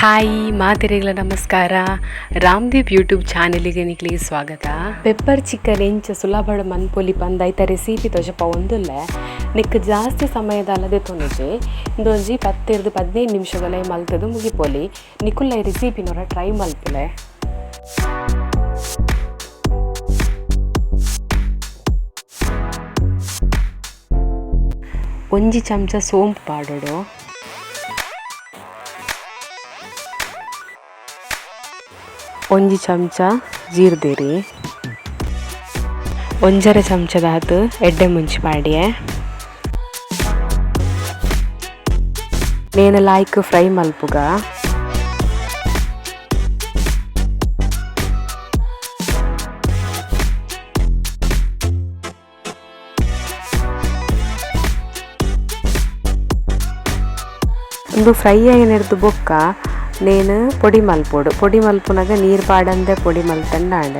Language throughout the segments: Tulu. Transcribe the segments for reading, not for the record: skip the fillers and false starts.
ಹಾಯ್ ಮಾತೆರೆಗ್ಲ ನಮಸ್ಕಾರ. ರಾಮದೀಪ್ ಯೂಟ್ಯೂಬ್ ಚಾನೆಲ್ಗೆ ನಿಕ್ಲಿಗೆ ಸ್ವಾಗತ. ಪೆಪ್ಪರ್ ಚಿಕನ್ ಎಂಚ ಸುಲಭಡ್ ಮನ್ಪೊಲಿ ಪಂದ್ ಐತ ರೆಸಿಪಿ ತೋಜಪ ಒಂದುಲ್ಲೆ. ನೆಕ್ ಜಾಸ್ತಿ ಸಮಯದ ತೊನುಜಿ ಇಂದೊಂಜಿ 10 15 ನಿಮಿಷದಲೇ ಮಲ್ತದು ಮುಗಿಪೊಲಿ. ನಿಕುಲ್ಲ ಈ ರೆಸಿಪಿನೊರ ಟ್ರೈ ಮಲ್ಪುಲೆ. ಒಂಜಿ ಚಮಚ ಸೋಂಪು ಪಾಡೋಡು. ಒಂಜಿ ಚಮಚ ಜೀರ್ದೇರಿ, 1.5 ಚಮಚದಾತ್ ಎಡ್ಡೆ ಮುಂಚಿ ಪಾಡಿಯೆ. ನೇನ ಲಾಯ್ಕ್ ಫ್ರೈ ಮಲ್ಪುಗ. ಉಂದು ಫ್ರೈ ಆಯಿನೆರ್ದು ಬೊಕ್ಕ ನೇನು ಪೊಡಿ ಮಲ್ಪೊಡು. ಪೊಡಿ ಮಲ್ಪುನಗ ನೀರು ಪಾಡಂದೆ ಪೊಡಿ ಮಲ್ತಂಡಾಂಡ್.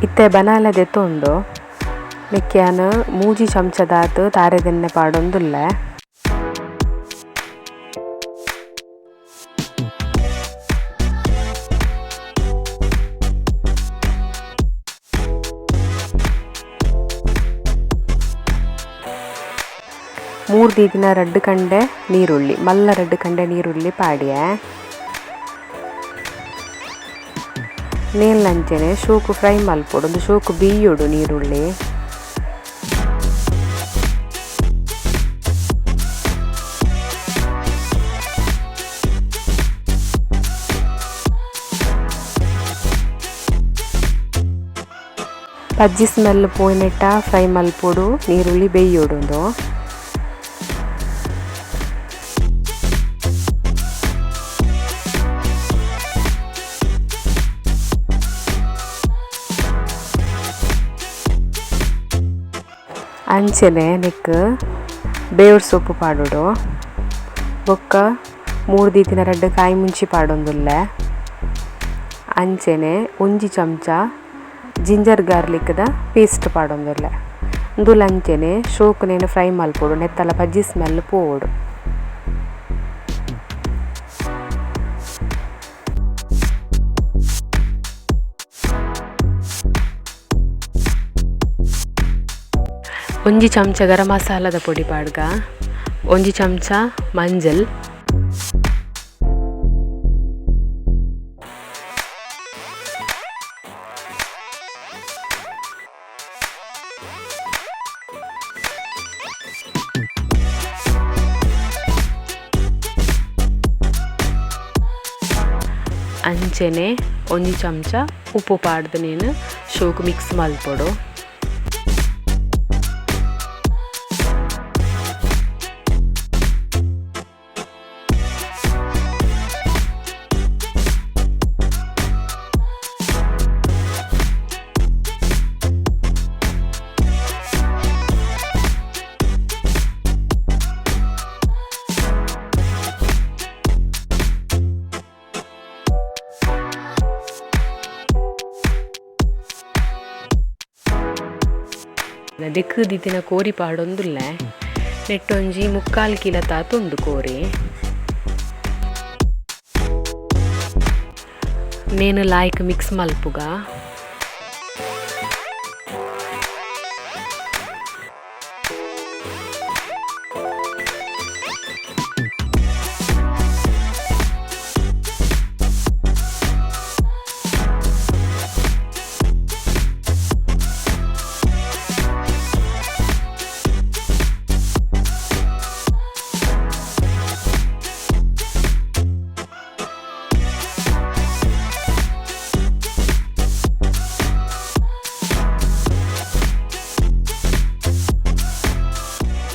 ಇತ್ತೆ ಬನಾಲೆ ದೆತ್ತೊಂಡು ಮೆಕ್ಯಾನ್ 3 ಚಮಚದಾತ್ ತಾರೆದೆಣ್ಣೆ ಪಾಡೊಂದುಲ್ಲೆ. ಮೂರು ದಿನ ರಡ್ಡು ಕಂಡೆ ನೀರುಳ್ಳಿ, ಮಲ್ಲ ರಡ್ಡು ಕಂಡೆ ನೀರುಳ್ಳಿ ಪಾಡಿಯೆ. ನೇಲ್ ಅಂಚೆನೆ ಶೋಕು ಫ್ರೈ ಮಲ್ಪೊಡು, ಒಂದು ಶೋಕು ಬೀಯೋಡು ನೀರುಳ್ಳಿ. ಪಜ್ಜಿ ಸ್ಮೆಲ್ ಪೋಯಿನೆಟ್ಟ ಫ್ರೈ ಮಲ್ಪೊಡು, ನೀರುಳ್ಳಿ ಬೇಯೋಡು. ಅಂಚೆನೆ ನೆಕ್ ಬೇವ್ರ ಸೊಪ್ಪು ಪಾಡೋಡು. ಬೊಕ್ಕ 3 ದಿನ ರಡ್ಡು ಕಾಯಿ ಮುಂಚಿ ಪಾಡೊಂದುಲ್ಲೆ. ಅಂಚೆನೆ 1 ಚಮಚ ಜಿಂಜರ್ ಗಾರ್ಲಿಕ್ದ ಪೇಸ್ಟ್ ಪಾಡೊಂದುಲ್ಲೆ. ಉಂದುಲ ಅಂಚೆನೆ ಶೋಕುನೇನು ಫ್ರೈ ಮಲ್ಪೊಡು, ನೆತ್ತಲ ಬಜ್ಜಿ ಸ್ಮೆಲ್ ಪೋವೊಡು. ಒಂಜಿ ಚಮಚ ಗರಂ ಮಸಾಲದ ಪೊಡಿ ಪಾಡ್ಗ, 1 ಚಮಚ ಮಂಜಲ್, ಅಂಚೆನೆ 1 ಚಮಚ ಉಪ್ಪು ಪಾಡ್ದು ನೀನು ಶೋಕು ಮಿಕ್ಸ್ ಮಲ್ಪೊಡು. ದೆಕ್ಕು ದಿತ್ತಿನ ಕೋರಿ ಪಾಡೊಂದುಲ್ಲೆ. ನೆಟ್ಟೊಂಜಿ 3/4 ಕಿಲೋ ತಾತುಂಡು ಕೋರಿ. ನೇನು ಲಾಯ್ಕ್ ಮಿಕ್ಸ್ ಮಲ್ಪುಗ.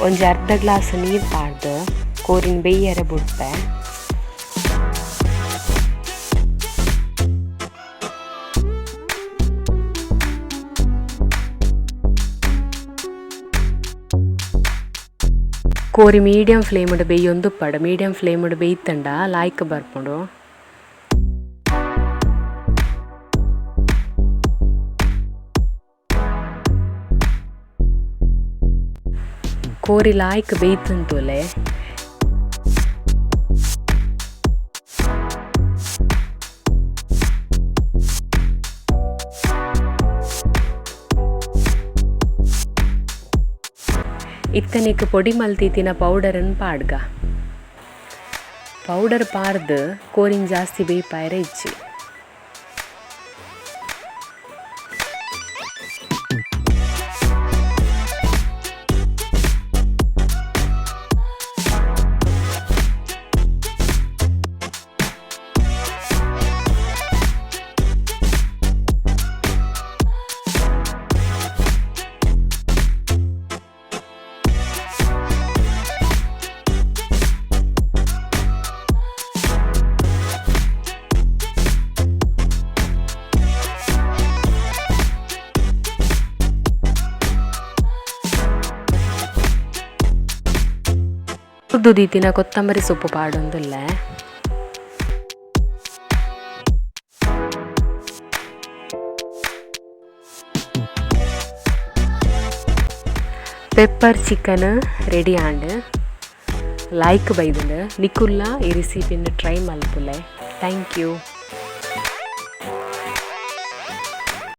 ಒಂಜಿ ಅರ್ಧ ಗ್ಲಾಸ್ ನೀರು ಪಾಡ್ದು ಕೋರಿನ ಬೇಯರೆ ಬುಡ್ಪೆ. ಕೋರಿ ಮೀಡಿಯಂ ಫ್ಲೇಮ್ಡ್ ಬೇಯೊಂದುಪ್ಪಡು. ಮೀಡಿಯಂ ಫ್ಲೇಮ್ಡ್ ಬೇಯ್ತಂಡ ಲಾಯ್ಕ್ ಬರ್ಪುಂಡು. ಕೋರಿ ಲಾಯ್ಕ್ ಬೇಯ್ತುಂತುಲೆ. ಇತ್ತನಿಕ್ ಪೊಡಿ ಮಲ್ತಿತ್ತಿನ ಪೌಡರ್ನ್ ಪಾಡ್ಗ. ಪೌಡರ್ ಪಾರ್ದ್ ಕೋರಿನ್ ಜಾಸ್ತಿ ಬೇಯ್ಪಾಯೆರೆ ಇಜ್ಜಿ. ದೀತಿನ ಕೊತ್ತಂಬರಿ ಸೊಪ್ಪು ಪಾಡೊಂದುಲ್ಲೆ. ಪೆಪ್ಪರ್ ಚಿಕನ್ ರೆಡಿ ಆಂಡ್. ಲೈಕ್ ಬೈದುಂಡು. ನಿಕುಲ್ಲ ಈ ರೆಸಿಪಿನ್ ಟ್ರೈ ಮಲ್ಪುಲೆ. Thank you.